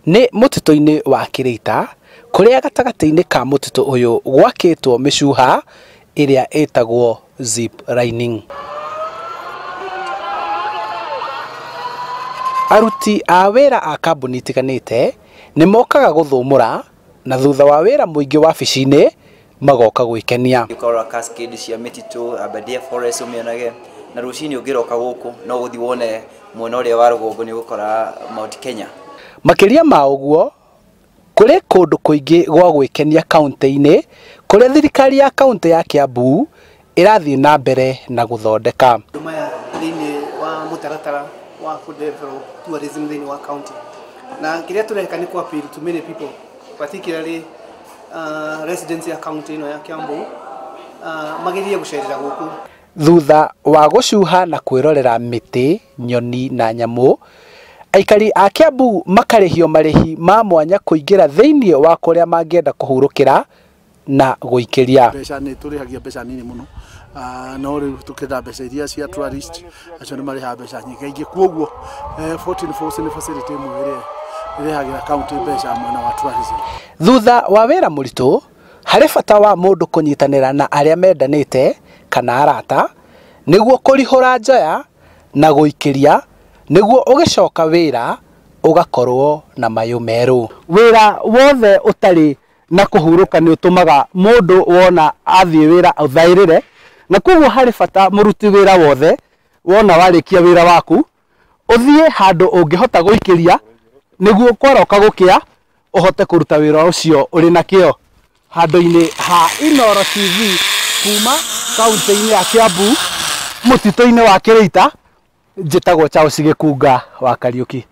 Nĩ mũtitũ-inĩ wa Kĩrĩita, kũrĩa gatagatĩ-inĩ ka mũtitũ ũyũ gwakĩtwo mĩcuha ĩrĩa ĩtagwo zip lining. Aruti a wĩra a kambuni itiganĩte nĩ mokaga gũthũmũra na thutha wa wĩra mũingĩ wabici-inĩ magoka gwĩkenia. Ũkarora cascade cia mĩtitũ, Aberdare Forest ũmĩonage, na rũcinĩ ũngĩroka gũkũ no ũthiĩ wone mwena ũrĩa wa rũgongo nĩ ũgũkora Mount Kenya. Makĩria ma ũguo, kũrĩ kũndũ kũingĩ gwa gwĩkenia kaũntĩ-inĩ kũrĩa thirikari ya kaũntĩ ya Kiambu ĩrathiĩ na mbere na gũthondeka. Maũndũ maya thĩinĩ wa mũtaratara wa kũ develop tourism thĩinĩ wa county, na kĩrĩa tũreka nĩ kũ appeal to many people, particularly residents ya county ĩno ya Kiambu, magerie gũcerera gũkũ. Thutha wa gũcuha na kwĩrorera mĩtĩ, nyoni na nyamũ, aikari a Kiambu makarĩhio marĩhi ma mwanya kũingĩra thĩinĩ wa kũrĩa mangĩenda kũhurũkĩra na gũikĩria. Mbeca nĩ tũrĩhagia mbeca nini mũno, no rĩu tũkĩenda mbeca iria cia tourist acio nĩ marĩhaga mbeca nyingĩ koguo 14 Falls nĩ facility ĩmwe ĩrĩa ĩrehagĩra county mbeca mwena wa tourism. Thutha wa wĩra mũritũ, harĩ bata wa mũndũ kũnyitanĩra na arĩa mendanĩte kana arata nĩguo kũrihũra njoya na gũikĩria nĩguo ũgĩcoka wĩra ũgakorwo na mayũ merũ. Wĩra wothe ũtarĩ na kũhurũka nĩ ũtũmaga mũndũ wona athiĩ wĩra ũthaĩrĩre, na koguo harĩ bata mũruti wĩra wothe wona warĩkia wĩra waku ũthiĩ handũ ũngĩhota gũikĩria nĩguo kwaroka gũkĩa ũhote kũruta wĩra ũcio ũrĩ na kĩo. Handũ-inĩ ha Inooro TV kuma kaũntĩ-inĩ ya Kiambu mũtitũ-inĩ wa Kĩrĩita, njĩtagwo Charles Gĩkunga wa Kariũki.